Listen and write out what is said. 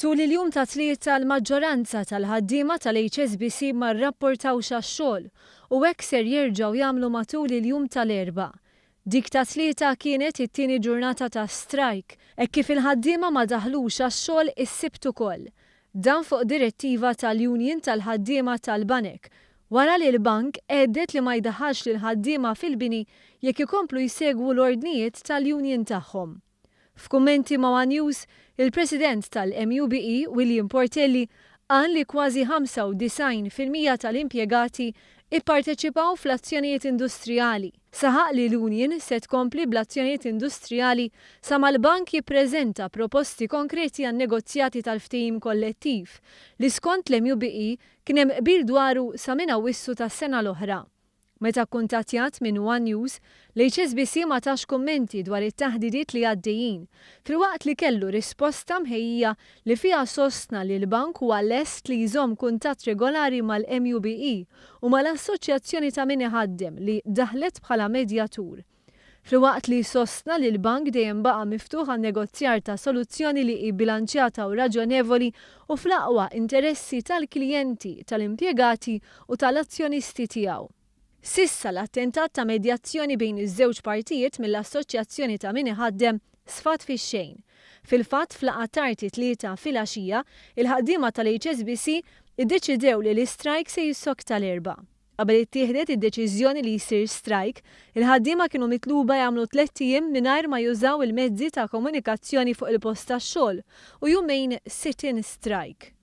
Tul il-jum tat-Tlieta l-maġġoranza tal-ħaddiema tal-HSBC ma rrapportawx għax-xogħol u hekk ser jerġgħu jagħmlu matul il-jum tal-Erbgħa. Dik tat-Tlieta kienet it-tieni ġurnata ta' strajk hekk kif il-ħaddiema ma daħlux għax-xogħol is-Sibt ukoll. Dan fuq direttiva tal-Union tal-Ħaddiema tal-Banek wara li l-bank għedded li ma jdaħħalx lill-ħaddiema fil-bini jekk ikomplu jsegwu l-ordnijiet tal-union tagħhom. F'kummenti ma' one News, il-President tal-MUBE, William Portelli, qal li kważi 95% tal-impjegati ipparteċipaw fl-azzjonijiet industrijali. Saħaq li l-union se tkompli bl-azzjonijiet industrijali sa ma l-bank jippreżenta proposti konkreti għan-negozjati tal-ftehim kollettiv li skont l-MUBE kien hemm qbil dwaru sa minn Awwissu tas-sena l-oħra. Meta kkuntattjat minn one News, l-HSBC ma tax kummenti dwar it-taħdidiet li għaddejjin, filwaqt li kellu risposta mħejjija li fiha sostna li l-bank huwa lest li jżomm kuntatt regolari mal-MUBE u mal-Assoċjazzjoni ta' Min Iħaddem li daħlet bħala medjatur. Filwaqt li sostna li l-bank dejjem baqa' miftuħ għan-negozjar ta' soluzzjoni li hi bilanċjata u raġonevoli u fl-aqwa interessi tal-klijenti, tal-impjegati u tal-azzjonisti tiegħu. S'issa l-attentat ta' medjazzjoni bejn iż-żewġ partijiet mill-Assoċjazzjoni ta' Min Iħaddem sfat fix-xejn. Fil-fatt f'laqgħa tard it-Tlieta filgħaxija, il-ħaddiema tal-HSBC iddeċidew li l-istrajk se jissokta l-Erbgħa. Qabel ittieħdet id-deċiżjoni li jsir strajk, il-ħaddiema kienu mitluba jagħmlu tlett ijiem mingħajr ma jużaw il-mezzi ta' komunikazzjoni fuq il-post tax-xogħol u jumejn sit-in strike.